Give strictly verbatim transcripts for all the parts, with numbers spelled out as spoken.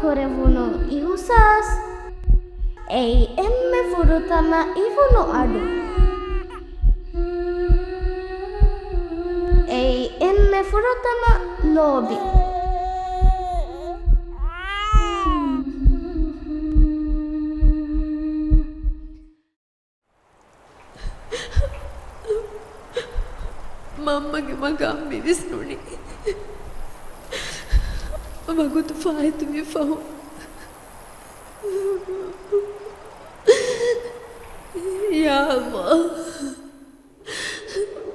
ކުރެވުނު އިހުސާސް. އެއީ އެންމެ ފުރަތަމަ އިވުނު އަޑު. އެއީ އެންމެ ފުރަތަމަ ލޯބި. މަންމަގެ މަގާމް މި ވިސްނުނީ ވަގުތު ފާއިތުވި ފަހު. ޔާ ﷲ،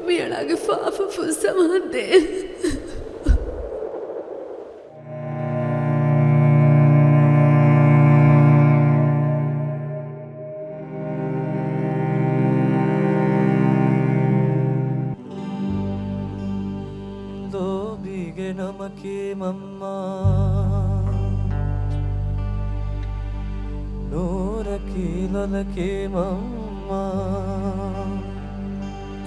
މިއަޅާގެ ފާފަ ފުއްސަވާދޭ. ލޯބީގެ ނަމަކީ މަންމާ، ނޫރަކީ ލޮލަކީ މަންމާ.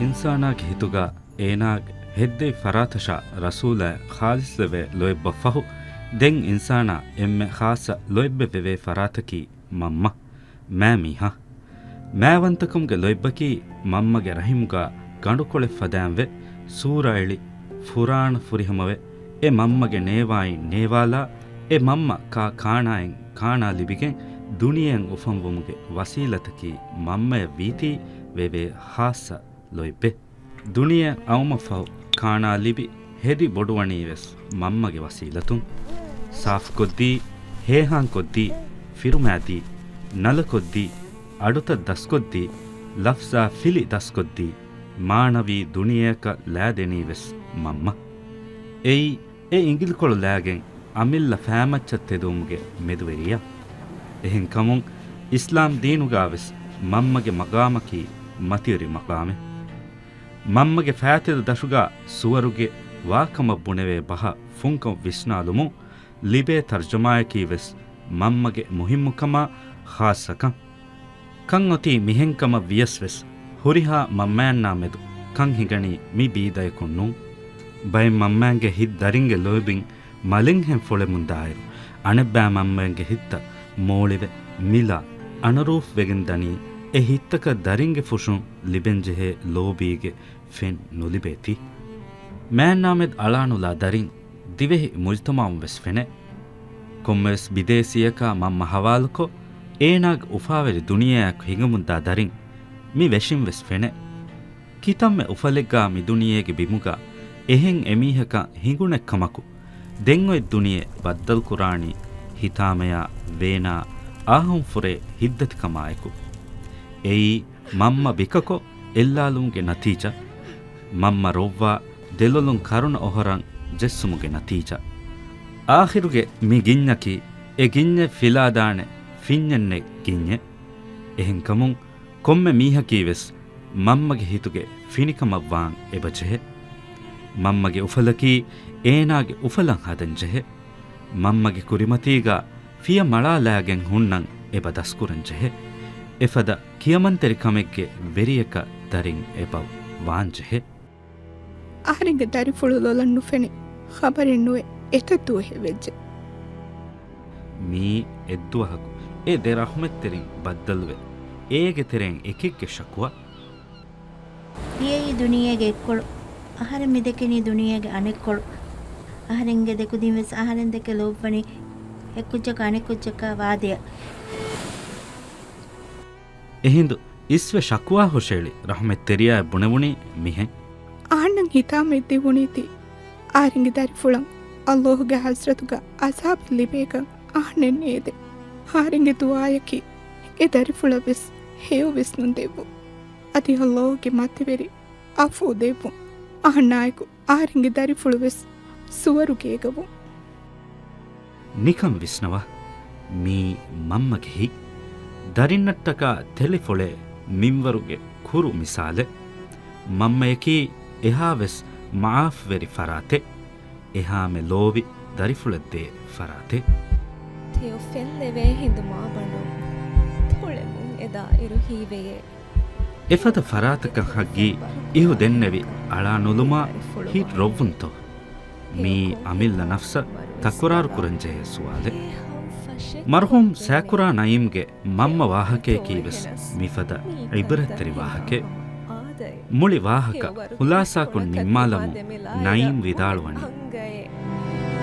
އިންސާނާގެ ހިތުގަ އޭނާގެ ހެއްދެވި ފަރާތަށާ ރަސޫލާއަށް ޚާލިޞްވެވޭ ލޯތްބަށް ފަހު، ދެން އިންސާނާ އެންމެ ޚާއްޞަ ލޯތްބެއް ވެވޭ ފަރާތަކީ މަންމަ، މާ މީހާ. މާވަންތަކަމުގެ ލޯތްބަކީ މަންމަގެ ރަޙިމުގަ ގަނޑުކޮޅެއް ފަދައިން ވެ، ސޫރައިޅި، ފުރާނަ ފުރިހަމަވެ، އެ މަންމަގެ ނޭވާއިން ނޭވާލާ، އެ މަންމަ ކާ ކާނާއިން ކާނާ ލިބިގެން ދުނިޔެއަށް އުފަންވުމުގެ ވަސީލަތަކީ މަންމަޔަށް ވީތީ ވެވޭ ޚާއްޞަ ލޯތްބެއް. ދުނިޔެއަށް އައުމަށްފަހު ކާނާ ލިބި ހެދި ބޮޑުވަނީވެސް މަންމަގެ ވަސީލަތުން. ސާފުކޮށްދީ، ހޭހާންކޮށްދީ، ފިރުމާދީ، ނަލަކޮށްދީ، އަޑުތައް ދަސްކޮށްދީ، ލަފްޒާ ފިލި ދަސްކޮށްދީ، މާނަވީ ދުނިޔެއަކަށް ލާދެނީވެސް މަންމަ. އެއީ، އެ އިނގިލިކޮޅު ލާގެން އަމިއްލަ ފައިމައްޗަށް ތެދުވުމުގެ މެދުވެރިޔާ. އެހެންކަމުން، އިސްލާމް ދީނުގާވެސް މަންމަގެ މަގާމަކީ މަތިވެރި މަގާމެއް. މަންމަގެ ފައިތިލަ ދަށުގާ ސުވަރުގެ ވާކަމަށް ބުނެވޭ ބަހަށް ފުންކަން ވިސްނާލުމުން ލިބޭ ތަރްޖަމާއަކީވެސް މަންމަގެ މުހިއްމުކަމާ ޚާއްޞަކަން. ކަން އޮތީ މިހެންކަމަށް ވިޔަސްވެސް، ހުރިހާ މަންމައަންނާ މެދު ކަން ހިނގަނީ މި ބީދަޔަކުން ނޫން. ބައެއް މަންމައިންގެ ހިތް ދަރިންގެ ލޯތްބިން މަލެންހެން ފޮޅެމުންދާއިރު، އަނެއްބައި މަންމައިންގެ ހިތްތައް މޯޅިވެ، މިލާ، އަނަރޫފް ވެގެން ދަނީ، އެ ހިތްތަކަށް ދަރިންގެ ފުށުން ލިބެންޖެހޭ ލޯބީގެ ފެން ނުލިބޭތީ. މައިންނާމެދު އަޅާނުލާ ދަރިން ދިވެހި މުޖްތަމަޢުން ވެސް ފެނޭ. ކޮންމެވެސް ބިދޭސީއަކާ މަންމަ ހަވާލުކޮށް، އޭނާގެ އުފާވެރި ދުނިޔެއާއެކު ހިނގަމުންދާ ދަރިން މި ވެށިން ވެސް ފެނޭ. ކިތަންމެ އުފަލެއްގާ މި ދުނިޔޭގެ ބިމުގަ އެހެން އެމީހަކަށް ހިނގުނެއްކަމަކު، ދެން އޮތް ދުނިޔެ ބައްދަލުކުރާނީ ހިތާމަޔާ ވޭނާ އާހުންފުރޭ ހިތްދަތިކަމާއެކު. އެއީ، މަންމަ ބިކަކޮށް އެއްލާލުމުގެ ނަތީޖާ، މަންމަ ރޮއްވާ ދެލޮލުން ކަރުނަ އޮހޮރަން ޖެއްސުމުގެ ނަތީޖާ. އާޚިރުގެ މި ގިންޏަކީ އެ ގިންޏެއް ފިލާދާނެ ފިންޏެއް ނެތް ގިންޏެއް. އެހެންކަމުން ކޮންމެ މީހަކީވެސް މަންމަގެ ހިތުގެ ފިނިކަމަށްވާން އެބަޖެހޭ. މަންމަގެ އުފަލަކީ އޭނާގެ އުފަލަށް ހަދަން ޖެހޭ. މަންމަގެ ކުރިމަތީގަ ފިޔަ މަޅާލާގެން ހުންނަން އެބަ ދަސްކުރަން ޖެހޭ. އެފަދަ ކިޔަމަންތެރިކަމެއްގެ ވެރިޔަކަށް ދަރިން އެބަ ވާން ޖެހޭ. އަހަރެންގެ ދަރިފުޅު ލޮލަށް ނުފެނި ޚަބަރެއް ނުވެ އެތައް ދުވަހެއް ވެއްޖެ. މީ އެއްދުވަހަކު އެ ދެ ރަޙުމަތްތެރިން ބައްދަލުވެ، އޭގެ ތެރެއިން އެކެއްގެ ޝަކުވާ. ދިޔައީ ދުނިޔޭގެ އެއްކޮޅު. އަހަރެން މި ދެކެނީ ދުނިޔޭގެ އަނެއްކޮޅު. އަހަރެންގެ ދެކުދިން ވެސް އަހަރެން ދެކެ ލޯބިވަނީ އެއްކުއްޖަކާ އަނެއްކުއްޖަކާ ވާދަޔަށް. އެހިނދު އިސްވެ ޝަކުވާ ހުށައެޅި ރަޙުމަތްތެރިޔާ ބުނެވުނީ މިހެން. އަހަންނަށް ހިތާމައެއް ދިވުނީތީ، އަހަރެންގެ ދަރިފުޅަށް އައްލޯހުގެ ޙަޟްރަތުގަ ޢަޛާބެއް ލިބޭކަން އަހަންނެއް ނޭދެ. އަހަރެންގެ ދުޢާއަކީ އެ ދަރިފުޅަށް ވެސް ހެޔޮ ވިސްނުން ދެއްވުން. އަދި އައްލޯހުގެ މަތިވެރި ޢަފޫ ދެއްވުން. އަހަންނާއެކު އަހަރެންގެ ދަރިފުޅު ވެސް ސުވަރުގޭގަ ވުން. ނިކަން ވިސްނަވާ، މީ މަންމަގެ ހިތް. ދަރިންނަށްޓަކާ ތެޅިފޮޅޭ މިންވަރުގެ ކުރު މިސާލެއް. މަންމަޔަކީ އެހާވެސް މަޢާފްވެރި ފަރާތެއް. އެހާމެ ލޯބި ދަރިފުޅަށްދޭ ފަރާތެއް. ތެޔޮ ފެއްލެވޭ ހިނދު މާބަނޑު ތޮޅެމުން އެ ދާއިރު ހީވެޔޭ. އެފަދަ ފަރާތަކަށް ހައްގީ އިހު ދެންނެވި އަޅާ ނުލުމާ ހިތް ރޮއްވުންތޯ؟ މީ އަމިއްލަ ނަފްސަށް ތަކުރާރު ކުރަންޖެހޭ ސުވާލެއް. މަރުޙޫމް ސޭކުރާ ނައީމްގެ މަންމަ ވާހަކަޔަކީ ވެސް މިފަދަ ޢިބްރަތްތެރި ވާހަކައެއް. މުޅި ވާހަކަ ޚުލާޞާކޮށް ނިންމާލަމުން ނައީމް ވިދާޅުވަނީ،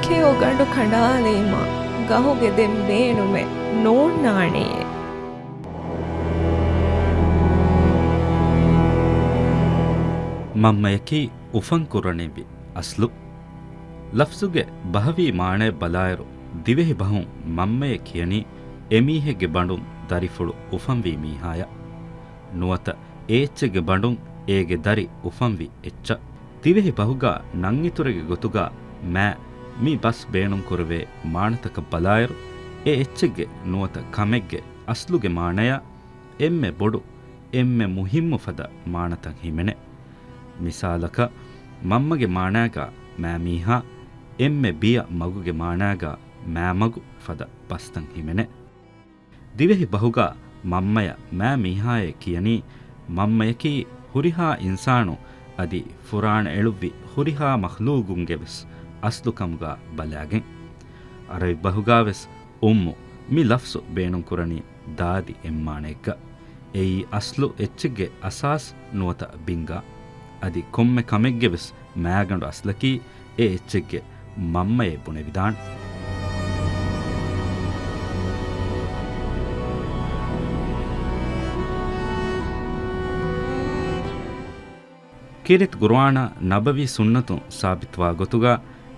ކެޔޮ ގަނޑު ކަނޑާލީމަ ގަހުގެ ދެން ބޭނުމެއް ނޯންނާނެޔޭ. މަންމަޔަކީ އުފަން ކުރަނިވި އަސްލު. ލަފްޒުގެ ބަހަވީ މާނަޔަށް ބަލާއިރު، ދިވެހި ބަހުން މަންމަޔޭ ކިޔަނީ އެމީހެއްގެ ބަނޑުން ދަރިފުޅު އުފަންވީ މީހާޔަށް. ނުވަތަ އެ އެއްޗެއްގެ ބަނޑުން އޭގެ ދަރި އުފަންވި އެއްޗަށް. ދިވެހި ބަހުގާ ނަން އިތުރެއްގެ ގޮތުގާ މާ މި ބަސް ބޭނުންކުރެވޭ މާނަތަކަށް ބަލާއިރު، އެ އެއްޗެއްގެ ނުވަތަ ކަމެއްގެ އަސްލުގެ މާނަޔާ އެންމެ ބޮޑު، އެންމެ މުހިއްމު ފަދަ މާނަތައް ހިމެނޭ. މިސާލަކަށް، މަންމަގެ މާނާގާ މާމީހާ، އެންމެ ބިޔަ މަގުގެ މާނާގާ މާމަގު ފަދަ ބަސްތައް ހިމެނޭ. ދިވެހި ބަހުގާ މަންމަޔަށް މާމީހާއޭ ކިޔަނީ، މަންމަޔަކީ ހުރިހާ އިންސާނު އަދި ފުރާނަ އެޅުއްވި ހުރިހާ މަޚްލޫގުންގެ ވެސް އަސްލުކަމުގާ ބަލާގެން. ޢަރަބި ބަހުގާ ވެސް އުއްމު މި ލަފްޒު ބޭނުންކުރަނީ ދާދި އެއްމާނައެއްގަ. އެއީ އަސްލު އެއްޗެއްގެ އަސާސް ނުވަތަ ބިންގާ. އަދި ކޮންމެ ކަމެއްގެ ވެސް މާގަނޑު އަސްލަކީ އެ އެއްޗެއްގެ މަންމައޭ ބުނެވިދާނެ. ކީރިތި ޤުރުއާނާ ނަބަވީ ސުންނަތުން ސާބިތުވާ ގޮތުގާ،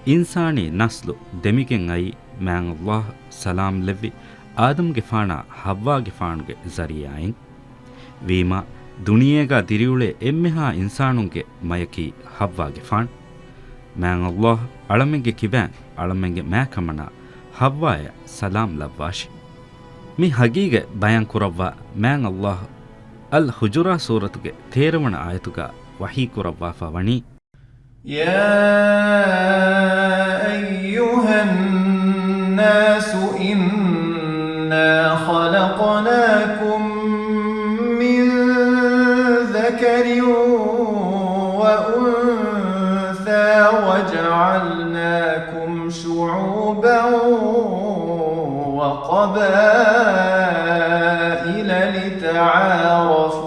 އިންސާނީ ނަސްލު ދެމިގެން އައީ މާތް ﷲ ސަލާމް ލެއްވި އާދަމްގެފާނާ ޙައްވާގެފާނުގެ ޒަރީޢާއިން. ވީމާ، ދުނިޔޭގާ ދިރިއުޅޭ އެންމެހާ އިންސާނުންގެ މަޔަކީ ޙައްވާގެފާނު. މާތް ﷲ އަޅަމެންގެ ކިބައިން އަޅަމެންގެ މާކަމަނާ ޙައްވާޔަށް ސަލާމް ލައްވާށި. މި ޙަޤީޤަތް ބަޔާން ކުރައްވާ މާތް ﷲ އަލް ޙުޖުރާ ސޫރަތުގެ ތޭރަ ވަނަ އާޔަތުގާ ވަޙީ ކުރައްވާފަ ވަނީ، يا أيها الناس إنا خلقناكم من ذكر وأنثى وجعلناكم شعوبا وقبائل لتعارفوا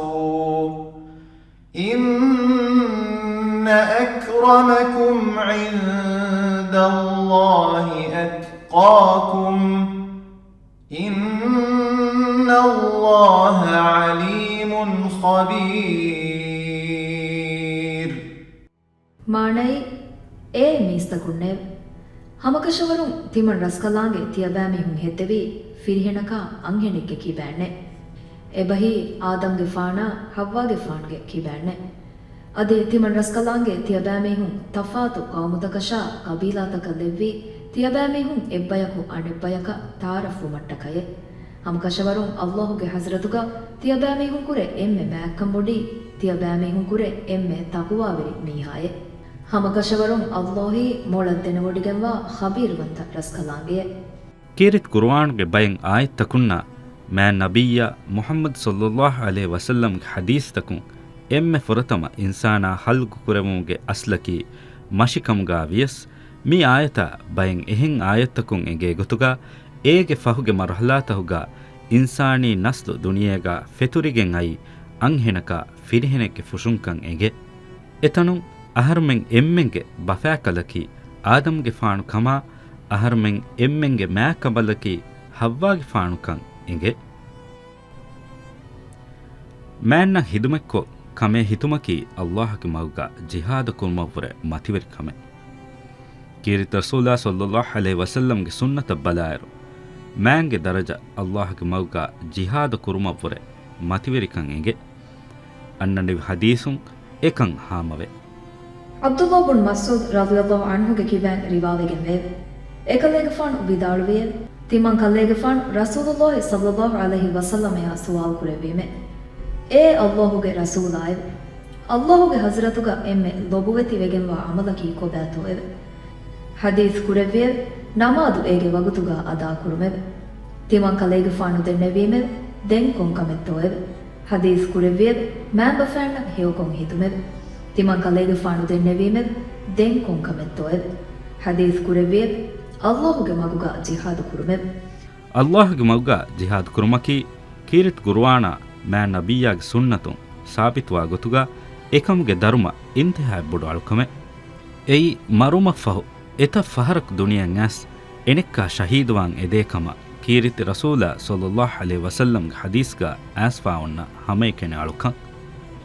إن أكرمكم عند الله أتقاكم إن الله عليم خبير. މާނައީ، އޭ މީސްތަކުންނޭވެ! ހަމަކަށަވަރުން ތިމަން ރަސްކަލާނގެ ތިޔަބައިމީހުން ހެއްދެވީ ފިރިހެނަކާ އަންހެނެއްގެ ކިބައިންނޭ. އެބަހީ އާދަމްގެފާނާ ޙައްވާގެފާނުގެ ކިބައިންނޭ. އަދި ތިމަން ރަސްކަލާނގެ ތިޔަބައިމީހުން ތަފާތު ޤައުމުތަކަށާ ޤަބީލާތަކަށް ލެއްވީ ތިޔަބައިމީހުން އެއްބަޔަކު އަނެއްބަޔަކަށް ތަޢާރަފްވުމަށްޓަކައޭ. ހަމަކަށަވަރުން ﷲގެ ޙަޟްރަތުގަ ތިޔަބައިމީހުންކުރެ އެންމެ މާތްކަންބޮޑީ، ތިޔަބައިމީހުންކުރެ އެންމެ ތަޤްވާވެރި މީހާއޭ. ހަމަކަށަވަރުން ﷲއީ މޮޅަށް ދެނެވޮޑިގެންވާ ޚަބީރުވަންތަ ރަސްކަލާނގެއޭ. ކީރިތި ޤުރުއާނުގެ ބައެއް އާޔަތްތަކުންނާ މާތް ނަބިއްޔާ މުޙައްމަދު ޞައްލައްލާހު ޢަލައިހި ވަސައްލަމްގެ ޙަދީޘްތަކުން އެންމެ ފުރަތަމަ އިންސާނާ ޚަލްޤުކުރެވުމުގެ އަސްލަކީ މަށިކަމުގާ ވިޔަސް، މި އާޔަތާ ބައެއް އެހެން އާޔަތްތަކުން އެނގޭ ގޮތުގާ، އޭގެ ފަހުގެ މަރުޙަލާތަކުގާ އިންސާނީ ނަސްލު ދުނިޔޭގާ ފެތުރިގެން އައީ އަންހެނަކާ ފިރިހެނެއްގެ ފުށުންކަން އެނގޭ. އެތަނުން އަހަރުމެން އެންމެންގެ ބަފާކަލަކީ އާދަމްގެފާނު ކަމާ، އަހަރުމެން އެންމެންގެ މާތްކަނބަލަކީ ޙައްވާގެފާނުކަން އެނގޭ. މާތްނަށް ޚިދުމަތްކޮށް ކަމޭ ހިތުމަކީ ﷲގެ މަގުގަ ޖިހާދު ކުރުމަށްވުރެ މަތިވެރި ކަމެއް. ކީރިތި ރަސޫލާ ޞައްލައްލާހު ޢަލައިހި ވަސައްލަމްގެ ސުންނަތަށް ބަލާއިރު، މާތްގެ ދަރަޖަ ﷲގެ މަގުގަ ޖިހާދު ކުރުމަށްވުރެ މަތިވެރިކަން އެނގޭ. އަންނަނިވި ޙަދީޘުން އެކަން ހާމަވޭ. ޢަބްދުﷲ ބުން މަސްޢޫދު ރަޟިޔަﷲ ޢަންހުގެ ކިބައިން ރިވާވެގެންވެއެވެ. އެކަލޭގެފާނު ވިދާޅުވިއެވެ. ތިމަން ކަލޭގެފާނު ރަސޫލުﷲ ޞައްލައްލާހު ޢަލައިހި ވަސައްލަމަޔާ ސުވާލު ކުރެއްވީމެވެ. އޭ ﷲގެ ރަސޫލާއެވެ! ﷲގެ ޙަޟްރަތުގަ އެންމެ ލޮބުވެތިވެގެންވާ ޢަމަލަކީ ކޮބާތޯއެވެ؟ ޙަދީޘް ކުރެއްވިއެވެ. ނަމާދު އޭގެ ވަގުތުގަ އަދާކުރުމެވެ. ތިމަން ކަލޭގެފާނު ދެންނެވީމެވެ. ދެން ކޮން ކަމެއްތޯއެވެ؟ ޙަދީޘް ކުރެއްވިއެވެ. މާބަފައިންނަށް ހެޔޮކޮށް ހިތުމެވެ. ތިމަން ކަލޭގެފާނު ދެންނެވީމެވެ. ދެން ކޮން ކަމެއްތޯއެވެ؟ ޙަދީޘް ކުރެއްވިއެވެ. ﷲގެ މަގުގަ ޖިހާދު ކުރުމެވެ. އައްލާހުގެ މަގުގަ ޖިހާދު ކުރުމަކީ ކީރިތި ގުރުއާނާ މާތް ނަބިއްޔާގެ ސުންނަތުން ސާބިތުވާ ގޮތުގަ އެކަމުގެ ދަރުމަ އިންތިހާއަށް ބޮޑު އަޅުކަމެއް. އެއީ މަރުމަށްފަހު އެތައް ފަހަރަކު ދުނިޔެއަށް އައިސް އެނެއްކާ ޝަހީދުވާން އެދޭ ކަމަށް ކީރިތި ރަސޫލާ ޞައްލައްލާހު ޢަލައިހި ވަސައްލަމްގެ ޙަދީޘްގަ އައިސްފާ އޮންނަ ހަމައެކަނި އަޅުކަން.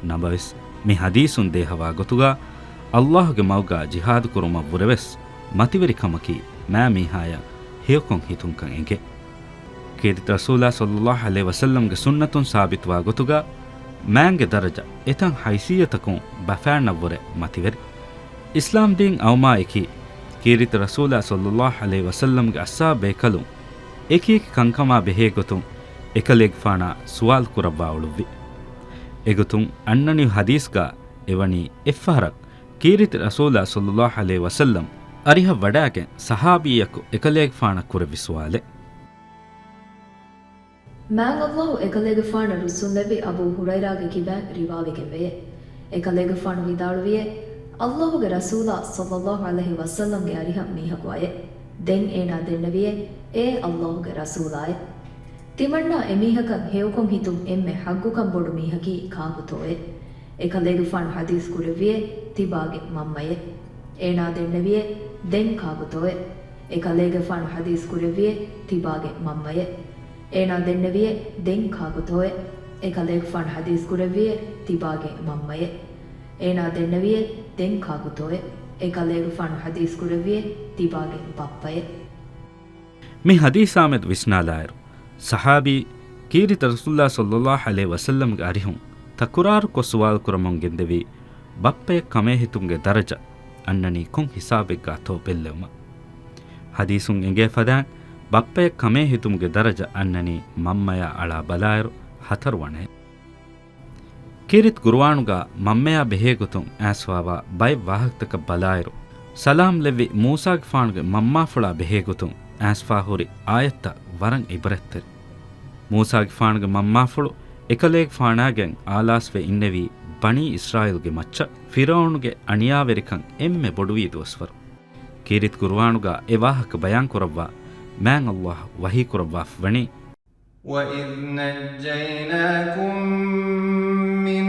ނަމަވެސް، މި ޙަދީޘުން ދޭހަވާ ގޮތުގަ އައްލާހުގެ މަގުގަ ޖިހާދު ކުރުމަށްވުރެވެސް މަތިވެރިކަމަކީ މާ މީހާޔަށް ހެޔޮކޮން ހިތުންކަން އެނގޭ. ކީރިތި ރަސޫލާ ޞައްލައްލާހު ޢަލައިހި ވަސައްލަމްގެ ސުންނަތުން ސާބިތުވާ ގޮތުގަ މާތްގެ ދަރަޖަ އެތައް ހައިސިއްޔަތަކުން ބަފައިންނަށްވުރެ މަތިވެރި. އިސްލާމް ދީން އައުމާއެކީ، ކީރިތި ރަސޫލާ ޞައްލައްލާހު ޢަލައިހި ވަސައްލަމްގެ އަޞްޙާބު ބޭކަލުން އެކިއެކި ކަންކަމާ ބެހޭ ގޮތުން އެކަލޭގެފާނާ ސުވާލު ކުރައްވާ އުޅުއްވި. އެގޮތުން އަންނަނިވި ޙަދީޘްގަ އެވަނީ އެއްފަހަރަށް ކީރިތި ރަސޫލާ ޞައްލައްލާހު ޢަލައިހި ވަސައްލަމް އަރިހަށް ވަޑައިގެން ޞަޙާބީއަކު އެކަލޭގެފާނަށް ކުރެއްވި ސުވާލެއް. މާތް އައްލާހު އެކަލޭގެފާނަށް ރުއްސުންލެއްވި އަބޫ ހުރައިރާގެ ކިބައިން ރިވާވެގެންވެޔޭ. އެކަލޭގެފާނު ވިދާޅުވިއޭ، އައްލާހުގެ ރަސޫލާ ޞައްލައްލާހު ޢަލައިހި ވަސައްލަމްގެ އަރިހަށް މީހަކު އައޭ. ދެން އޭނާ ދެންނެވިއޭ، އޭ އައްލާހުގެ ރަސޫލާއޭ! ތިމަންނާ އެމީހަކަށް ހެޔޮކޮން ހިތުން އެންމެ ޙައްޤުކަން ބޮޑު މީހަކީ ކާކުތޯއޭ؟ އެކަލޭގެފާނު ޙަދީޘް ކުރެއްވިއޭ، ތިބާގެ މަންމައޭ. އޭނާ ދެންނެވިއޭ، ދެން ކާކުތޯއޭ؟ އެކަލޭގެފާނު ޙަދީޘް ކުރެއްވިއޭ، ތިބާގެ މަންމައޭ. އޭނާ ދެންނެވިއޭ، ދެން ކާކުތޯއޭ؟ އެކަލޭގެފާނު ޙަދީޘް ކުރެއްވިއޭ، ތިބާގެ މަންމައޭ. އޭނާ ދެންނެވިއޭ، ދެން ކާކުތޯއޭ؟ އެކަލޭގެފާނު ޙަދީޘް ކުރެއްވިއޭ، ތިބާގެ ބައްޕައޭ. މި ޙަދީޘާމެދު ވިސްނާލާއިރު، ޞަޙާބީ ކީރިތި ރަސޫލާ ޞައްލައްލާހު ޢަލައިހި ވަސައްލަމްގެ އަރިހުން ތަކުރާރުކޮށް ސުވާލު ކުރަމުން ގެންދެވީ، ބައްޕައެއް ކަމޭ ހިތުމުގެ ދަރަޖަ އަންނަނީ ކޮން ހިސާބެއްގާތޯ ބެއްލެވުމަށް. ޙަދީޘުން އެނގޭ ފަދައިން، ބައްޕައެއް ކަމޭ ހިތުމުގެ ދަރަޖަ އަންނަނީ މަންމަޔާ އަޅާ ބަލާއިރު ހަތަރު ވަނައެއް. ކީރިތި ގުރުއާނުގަ މަންމަޔާ ބެހޭގޮތުން އައިސްފާވާ ބައެއް ވާހަކަތަކަށް ބަލާއިރު، ސަލާމް ލެއްވި މޫސާގެފާނުގެ މަންމާފުޅާ ބެހޭގޮތުން އައިސްފާ ހުރި އާޔަތްތައް ވަރަށް ޢިބްރަތްތެރި. މޫސާގެފާނުގެ މަންމާފުޅު އެކަލޭގެފާނާގެން އާލާސްވެ އިންނެވީ ބަނީ އިސްރާއީލްގެ މައްޗަށް ފިރުޢައުނުގެ އަނިޔާވެރިކަން އެންމެ ބޮޑުވީ ދުވަސްވަރު. ކީރިތި ގުރުއާނުގަ އެ ވާހަކަ ބަޔާން ކުރައްވާ މާތް އައްލާހު ވަޙީ ކުރައްވާފަ ވަނީ، وَإِذْ نَجَّيْنَاكُمْ مِنْ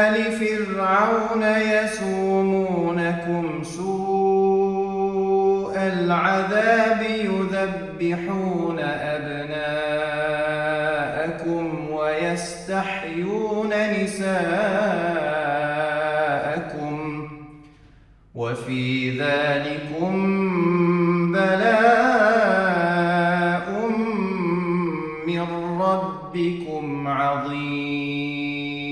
آلِ فِرْعَوْنَ يَسُومُونَكُمْ سُوءَ الْعَذَابِ يُذَبِّحُونَ أَبْنَاءَكُمْ وَيَسْتَحْيُونَ نِسَاءَكُمْ وَفِي ذَٰلِكُم بَلَاءٌ مِّن رَّبِّكُمْ عَظِيمٌ.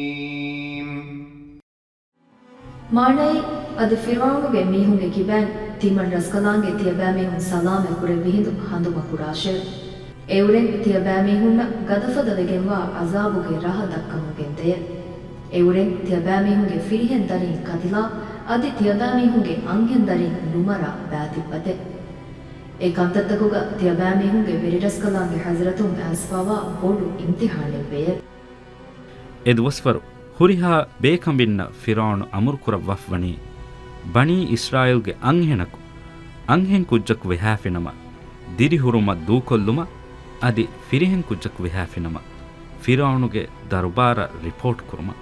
މާނައީ، އަދި ފިރުޢައުނުގެ މީހުންގެ ކިބައިން ތިމަން ރަސްކަލާނގެ ތިޔަބައިމީހުން ސަލާމަތް ކުރެއްވި ހިނދު ހަނދުމަ ކުރާށެވެ. އެއުރެން ތިޔަބައިމީހުންނަށް ގަދަފަދަ ވެގެންވާ ޢަޒާބުގެ ރަހަ ދައްކަމުން ގެންދަޔެވެ. އެއުރެން ތިޔަބައިމީހުންގެ ފިރިހެން ދަރީން ކަތިލާ، އަދި ތިޔަބައިމީހުންގެ އަންހެން ދަރީން ނުމަރާ ބައިތިއްބަތެވެ. އެ ކަންތައްތަކުގަ ތިޔަބައިމީހުންގެ ވެރިރަސްކަލާނގެ ޙަޟްރަތުން އައިސްފާވާ ބޮޑު އިމްތިޙާނެއްވެއެވެ. އެދުވަސްވަރު ހުރިހާ ބޭކަނބިންނަށް ފިރުޢައުނު އަމުރުކުރައްވާފަވަނީ، ބަނީ އިސްރާއީލްގެ އަންހެނަކު، އަންހެން ކުއްޖަކު ވެހާފިނަމަ، ދިރިހުރުމަށް ދޫކޮށްލުމަށް، އަދި ފިރިހެން ކުއްޖަކު ވެހާފިނަމަ، ފިރުޢައުނުގެ ދަރުބާރަށް ރިޕޯޓް ކުރުމަށް.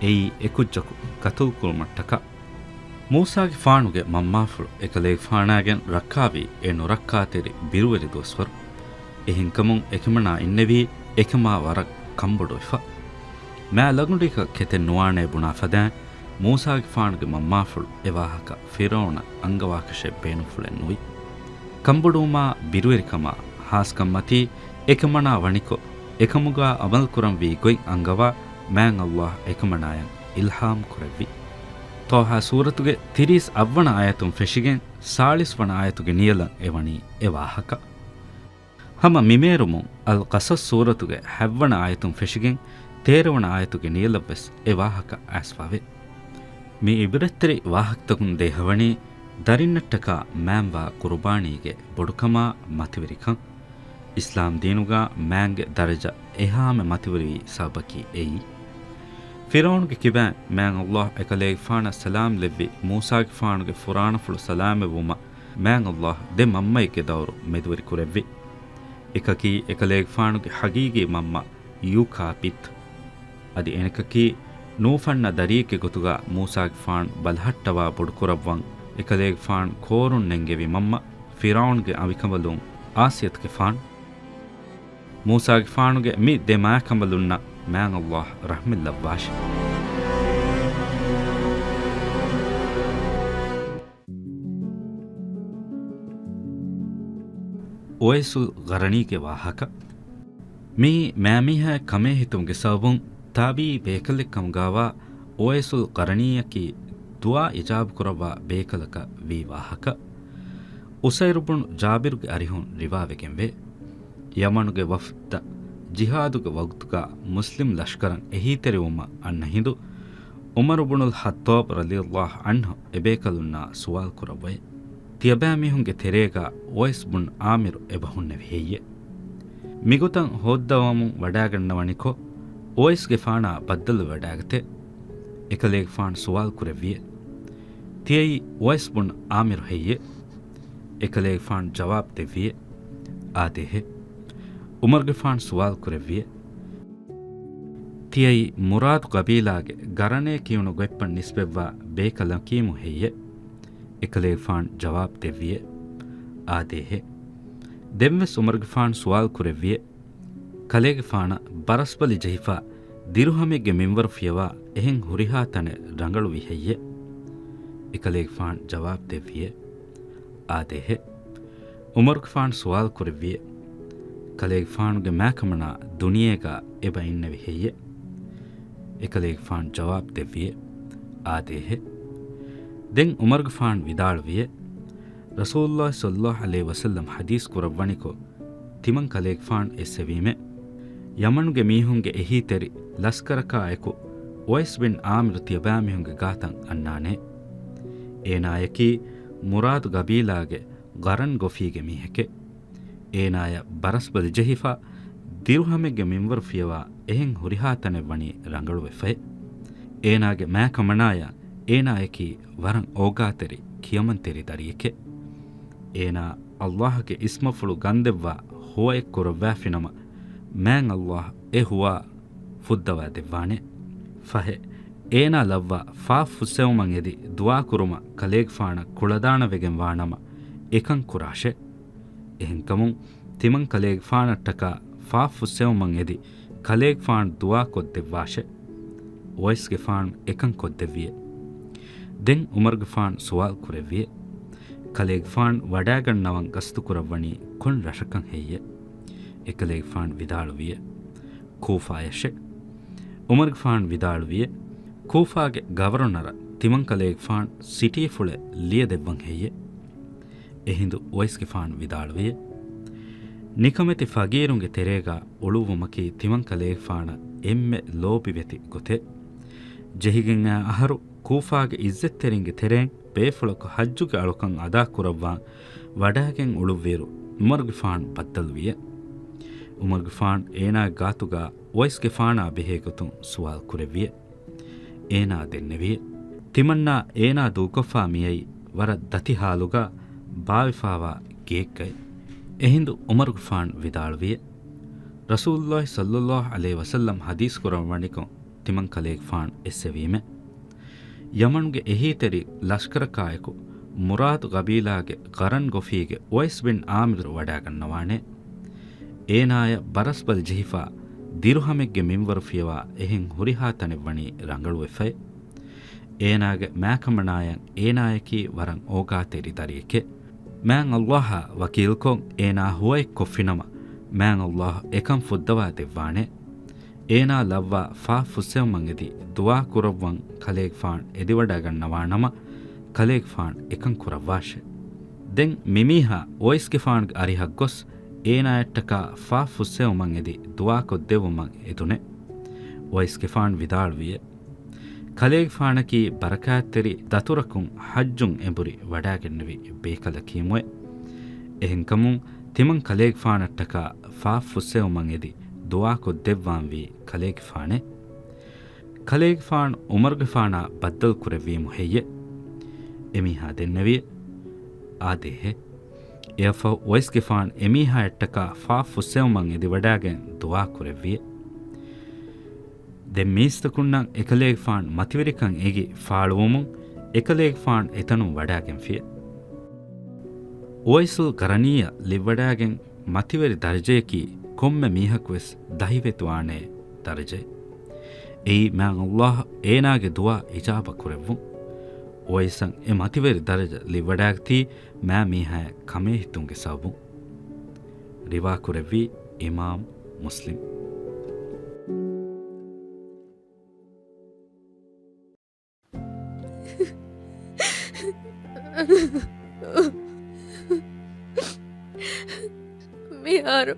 އެއީ އެކުއްޖަކު ޤަތުލުކުރުމަށްޓަކާ. މޫސާގެފާނުގެ މަންމާފުޅު އެކަލޭގެފާނާގެން ރައްކާވީ އެ ނުރައްކާތެރި ބިރުވެރި ދުވަސްވަރު. އެހެންކަމުން އެކަމަނާ އިންނެވީ އެކަމާ ވަރަށް ކަންބޮޑުވެފަ. މާ ލަގުޑިއަކަށް ކެތެއް ނުވާނޭ ބުނާ ފަދައިން، މޫސާގެފާނުގެ މަންމާފުޅު އެ ވާހަކަ ފިރުޢައުނަށް އަންގަވާކަށެއް ބޭނުންފުޅެއް ނުވި. ކަންބޮޑުވުމާ ބިރުވެރިކަމާ ހާސްކަންމަތީ އެކަމަނާ ވަނިކޮށް، އެކަމުގާ ޢަމަލުކުރަންވީ ގޮތް އަންގަވާ މާތް އައްލާހު އެކަމަނާޔަށް އިލްހާމް ކުރެއްވި. ޠާހާ ސޫރަތުގެ ތިރީސް އަށްވަނަ އާޔަތުން ފެށިގެން ސާޅީސް ވަނަ އާޔަތުގެ ނިޔަލަށް އެވަނީ އެ ވާހަކަ. ހަމަ މިމޭރުމުން އަލްޤަޞަޞް ސޫރަތުގެ ހަތްވަނަ އާޔަތުން ފެށިގެން ތޭރަވަނަ އާޔަތުގެ ނިޔަލަށްވެސް އެ ވާހަކަ އައިސްފާވޭ. މި ޢިބްރަތްތެރި ވާހަކަތަކުން ދޭހަވަނީ ދަރިންނަށްޓަކާ މާތްވާ ޤުރުބާނީގެ ބޮޑުކަމާ މަތިވެރިކަން. އިސްލާމް ދީނުގާ މާތްގެ ދަރަޖަ އެހާމެ މަތިވެރިވި ސަބަބަކީ އެއީ. ފިރުޢައުނުގެ ކިބައިން މާތް އައްލާހު އެކަލޭގެފާނަށް ސަލާމް ލެއްވި މޫސާގެފާނުގެ ފުރާނަފުޅު ސަލާމަތްވުމަށް މާތް އައްލާހު ދެ މަންމައެއްގެ ދައުރު މެދުވެރި ކުރެއްވި. އެކަކީ އެކަލޭގެފާނުގެ ހަގީގީ މަންމަ ޔޫކާޕިތް. އަދި އޭނަކަކީ ނޫފަންނަ ދަރިއެއްގެ ގޮތުގަ މޫސާގެފާނު ބަލަހައްޓަވާ ބޮޑުކުރައްވަން އެކަލޭގެފާނު ކޯރުން ނެންގެވި މަންމަ ފިރްޢައުންގެ އަނބިކަނބަލުން އާސިޔަތުގެފާނު. މޫސާގެފާނުގެ މި ދެ މާކަނބަލުންނަށް މާތް ﷲ ރަޙްމަތްލައްވާށި. އުވައިސުލް ޤަރަނީގެ ވާހަކަ. މިއީ މާމީހާ ކަމޭ ހިތުމުގެ ސަބަބުން ތާބީ ބޭކަލެއް ކަމުގާވާ އުވައިސުލް ޤަރަނީއަކީ ދުޢާ އިޖާބު ކުރައްވާ ބޭކަލަކަށް ވީ ވާހަކަ. އުސައިރު ބުނު ޖާބިރުގެ އަރިހުން ރިވާވެގެންވޭ. ޔަމަނުގެ ވަފްދަށް ޖިހާދުގެ ވަގުތުގަ މުސްލިމް ލަޝްކަރަށް އެހީތެރިވުމަށް އަންނަ ހިނދު، ޢުމަރު ބުނުލް ޚައްޠާބް ރަޟިޔަﷲ ޢަންހު އެބޭކަލުންނާ ސުވާލު ކުރައްވައި. ތިޔަބައިމީހުންގެ ތެރޭގަ އުވައިސް ބުން ޢާމިރު އެބަ ހުންނެވި ހެއްޔެ؟ މިގޮތަށް ހޯއްދަވަމުން ވަޑާގަންނަވަނިކޮށް، އުވައިސްގެފާނާ ބައްދަލުވެވަޑާގަތެ؟ އެކަލޭގެފާނު ސުވާލު ކުރެއްވިއެ. ތިޔައީ އުވައިސް ބުން ޢާމިރު ހެއްޔެ؟ އެކަލޭގެފާނު ޖަވާބު ދެއްވިއެ. އާދޭހެ. ޢުމަރުގެފާނު ސުވާލު ކުރެއްވިއެ. ތިޔައީ މުރާދު ޤަބީލާގެ ޤަރަނޭ ކިޔުނު ގޮތްޕަން ނިސްބަތްވާ ބޭކަލަކީމު ހެއްޔެ؟ އެކަލޭގެފާނު ޖަވާބު ދެއްވިއެ. އާދޭހެ. ދެންވެސް ޢުމަރުގެފާނު ސުވާލު ކުރެއްވިއެ. ކަލޭގެފާނަށް ބަރަސްބަލި ޖެހިފާ ދިރުހަމެއްގެ މިންވަރު ފިޔަވާ އެހެން ހުރިހާ ތަނެއް ރަނގަޅުވި ހެއްޔެ؟ އެކަލޭގެފާނު ޖަވާބު ދެއްވިއެ. އާދޭހެ. ޢުމަރުގެފާނު ސުވާލު ކުރެއްވިއެ. ކަލޭގެފާނުގެ މާކަމަނާ ދުނިޔޭގަ އެބަ އިންނެވި ހެއްޔެ؟ އެކަލޭގެފާނު ޖަވާބު ދެއްވިއެ. އާދޭހެ. ދެން ޢުމަރުގެފާނު ވިދާޅުވިއެ. ރަސޫލުﷲ ޞައްލަﷲ ޢަލައިހި ވަސައްލަމް ޙަދީޘް ކުރައްވަނިކޮށް، ތިމަން ކަލޭގެފާނު އެއްސެވީމެ. ޔަމަނުގެ މީހުންގެ އެހީތެރި ލަސްކަރަކާއެކު އުވައިސް ބިން ޢާމިރު ތިޔަބައިމީހުންގެ ގާތަށް އަންނާނެ. އޭނާޔަކީ މުރާދު ޤަބީލާގެ ޤަރަން ގޮފީގެ މީހެކެ. އޭނާޔަށް ބަރަސްބަލި ޖެހިފަ، ދިރުހަމެއްގެ މިންވަރު ފިޔަވާ އެހެން ހުރިހާ ތަނެއް ވަނީ ރަނގަޅުވެފައެ. އޭނާގެ މާކަމަނާޔަށް އޭނާޔަކީ ވަރަށް އޯގާތެރި ކިޔަމަންތެރި ދަރިއެކެ. އޭނާ ﷲ ގެ އިސްމަފުޅު ގަންދެއްވާ ހުވައެއް ކުރައްވާފިނަމަ، މާތް ﷲ އެ ހުވާ ފުއްދަވާ ދެއްވާނެ. ފަހެ، އޭނާ ލައްވާ ފާފުއްސެވުމަށް އެދި ދުޢާ ކުރުމަށް ކަލޭގެފާނަށް ކުޅަދާނަވެގެން ވާނަމަ، އެކަން ކުރާށޭ. އެހެންކަމުން، ތިމަން ކަލޭގެފާނަށްޓަކާ ފާފުއްސެވުމަށް އެދި ކަލޭގެފާނު ދުޢާ ކޮށްދެއްވާށޭ. އުވައިސްގެފާނު އެކަން ކޮށްދެއްވިއެ. ދެން ޢުމަރުގެފާނު ސުވާލު ކުރެއްވިއެ. ކަލޭގެފާނު ވަޑާގަންނަވަން ގަސްތު ކުރައްވަނީ ކޮން ރަށަކަށް ހެއްޔެ؟ އެކަލޭގެފާނު ވިދާޅުވިއެ. ކޫފާޔަށެ. ޢުމަރުގެފާނު ވިދާޅުވިއެ. ކޫފާގެ ގަވަރުނަރަށް ތިމަން ކަލޭގެފާނު ސިޓީފުޅެއް ލިޔެދެއްވަން ހެއްޔެ؟ އެހިނދު އުވައިސްގެފާނު ވިދާޅުވިއެ. ނިކަމެތި ފަގީރުންގެ ތެރޭގަ އުޅުއްވުމަކީ ތިމަން ކަލޭގެފާނަށް އެންމެ ލޯބިވެތި ގޮތެއް. ޖެހިގެން އައި އަހަރު ކޫފާގެ އިއްޒަތްތެރިންގެ ތެރެއިން ބޭފުޅަކު ޙައްޖުގެ އަޅުކަން އަދާކުރައްވާން ވަޑާގެން އުޅުއްވިއިރު، ޢުމަރުގެފާނު ބައްދަލުވިއެ. ޢުމަރުގެފާނު އޭނާގެ ގާތުގަ އުވައިސްގެފާނާ ބެހޭގޮތުން ސުވާލު ކުރެއްވިއެ. އޭނާ ދެންނެވިއެ. ތިމަންނާ އޭނާ ދޫކޮށްފާ މިއައީ ވަރަށް ދަތި ޙާލުގަ ބާވެފާވާ ގެއެއްގައި. އެހިނދު ޢުމަރުގެފާނު ވިދާޅުވިއެ. ރަސޫލުﷲ ޞައްލަﷲ ޢަލައިހި ވަސައްލަމް ޙަދީޘް ކުރައްވަނިކޮށް، ތިމަން ކަލޭގެފާނު އެއްސެވީމެ. ޔަމަނުގެ އެހީތެރި ލަޝްކަރަކާއެކު މުރާދު ޤަބީލާގެ ޤަރަން ގޮފީގެ އުވައިސް ބިން ޢާމިރު ވަޑާގަންނަވާނެ. އޭނާޔަށް ބަރަސްބަލި ޖެހިފާ ދިރުހަމެއްގެ މިންވަރު ފިޔަވާ އެހެން ހުރިހާ ތަނެއް ވަނީ ރަނގަޅުވެފައެ. އޭނާގެ މާކަމަނާޔަށް އޭނާޔަކީ ވަރަށް އޯގާތެރި ދަރިއެކެ. މާތް ﷲ އާ ވަކީލުކޮށް އޭނާ ހުވައެއް ކޮށްފިނަމަ، މާތް ﷲ އެކަން ފުއްދަވާ ދެއްވާނެ. އޭނާ ލައްވާ ފާފު ފުއްސެވުމަށް އެދި ދުޢާ ކުރައްވަން ކަލޭގެފާނު އެދިވަޑައިގަންނަވާނަމަ، ކަލޭގެފާނު އެކަން ކުރައްވާށެ. ދެން މިމީހާ އުވައިސްގެފާނުގެ އަރިހަށް ގޮސް، އޭނާޔަށްޓަކާ ފާފު ފުއްސެވުމަށް އެދި ދުޢާ ކޮށްދެއްވުމަށް އެދުނެ. އުވައިސްގެފާނު ވިދާޅުވިއެ. ކަލޭގެފާނަކީ ބަރަކާތްތެރި ދަތުރަކުން ޙައްޖުން އެނބުރި ވަޑާގެންނެވި ބޭކަލަކީމުއެ. އެހެންކަމުން ތިމަން ކަލޭގެފާނަށްޓަކާ ފާފު ފުއްސެވުމަށް އެދި ދުޢާ ކޮށްދެއްވާންވީ ކަލޭގެފާނެ. ކަލޭގެފާނު ޢުމަރުގެފާނާ ބައްދަލު ކުރެއްވީމު ހެއްޔެ؟ އެމީހާ ދެންނެވިއެ. އާދޭހެ. އެއަށްފަހު އުވައިސްގެފާނު އެމީހާއަށްޓަކާ ފާފަ ފުއްސެވުމަށް އެދިވަޑާގެން ދުޢާ ކުރެއްވިއެ. ދެން މީސްތަކުންނަށް އެކަލޭގެފާނު މަތިވެރިކަން އެނގި ފާޅުވުމުން އެކަލޭގެފާނު އެތަނުން ވަޑާގެންފިއެ. އުވައިސުލް ޤަރަނީއަށް ލިއްވަޑާގެން މަތިވެރި ދަރަޖަޔަކީ ކޮންމެ މީހަކުވެސް ދަހިވެތިވާނޭ ދަރަޖައެއް. އެއީ މާތް ﷲ އޭނާގެ ދުޢާ އިޖާބަ ކުރެއްވުން. އުވައިސަށް އެ މަތިވެރި ދަރަޖަ ލިއްވަޑާގަތީ މާ މީހާޔަށް ކަމޭހިތުންގެ ސަބަބުން. ރިވާކުރެއްވީ އިމާމް މުސްލިމް. މިހާރު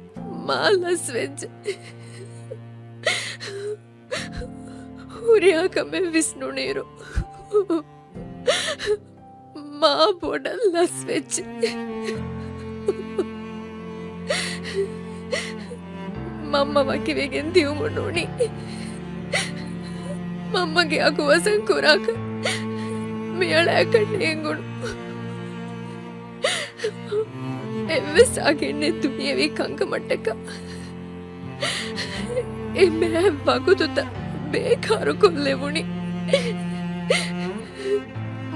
މާ ލަސްވެއްޖެ. ހުރިހާ ކަމެއް ވިސްނުނިއިރު މާ ބޮޑަށް ލަސްވެއްޖެ. މަންމަ ވަކިވެގެން ދިއުމުން ނޫނީ. މަންމަގެ އަގު ވަޒަން ކުރާކަށް މިއަޅާއަކަށް ނޭނގުނު. އެއްވެސް އަގެއް ނެތް ދުނިޔެވީ ކަންކަމަށްޓަކާ. އެ މާތް ވަގުތުތައް ބޭކާރުކޮށްލެވުނީ.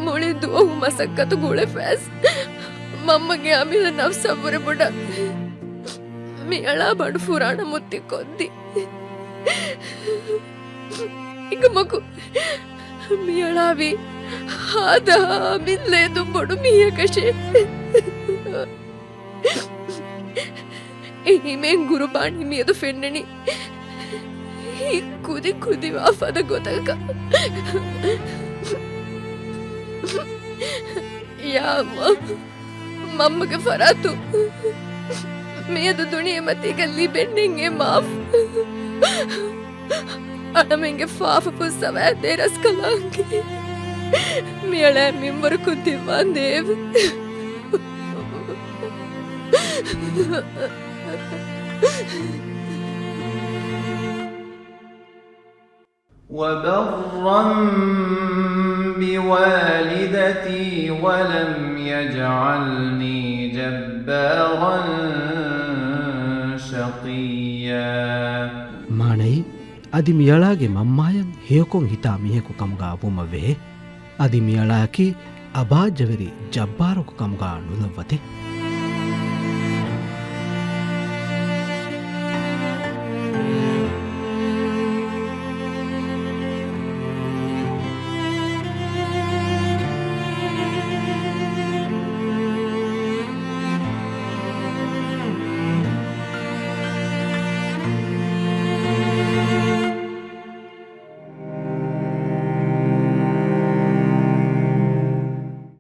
މުޅި ދުވަހު މަސައްކަތު ގުޅެފައިސް މަންމަގެ އަމިއްލަ ނަފްސަށްވުރެ ބޮޑަށް މިއަޅާ ބަނޑު ފުރާނަ މުއްތި ކޮށްދީ. އެކަމަކު މިއަޅާވީ ހާދަ އަމިއްލަ އެދުން ބޮޑު މީހަކަށޭ. އެހީމެން ގުރުބާނީ މިއަދު ފެންނަނީ ހިތް ކުދި ކުދިވާ ފަދަ ގޮތަކަށް. ޔާ ﷲ، މަންމަގެ ފަރާތުން މިއަދު ދުނިޔެމަތީގަ ލިބެންނެއް އެ މާފު. އަޅަމެންގެ ފާފަ ފުއްސަވާ ދޭ ރަސްކަލާނގެ. މިއަޅާ މިންވަރަކުން ދިއްވާނދޭވެ. وبرا بوالدتي ولم يجعلني جبارا شقيا. މާނައީ، އަދި މިއަޅާގެ މަންމާޔަށް ހެޔޮކޮށް ހިތާ މީހަކު ކަމުގަ ވުމަށް ވެހޭ. އަދި މިއަޅާއަކީ އަބާއްޖަވެރި ޖައްބާރަކު ކަމުގަ ނުލައްވަތެ.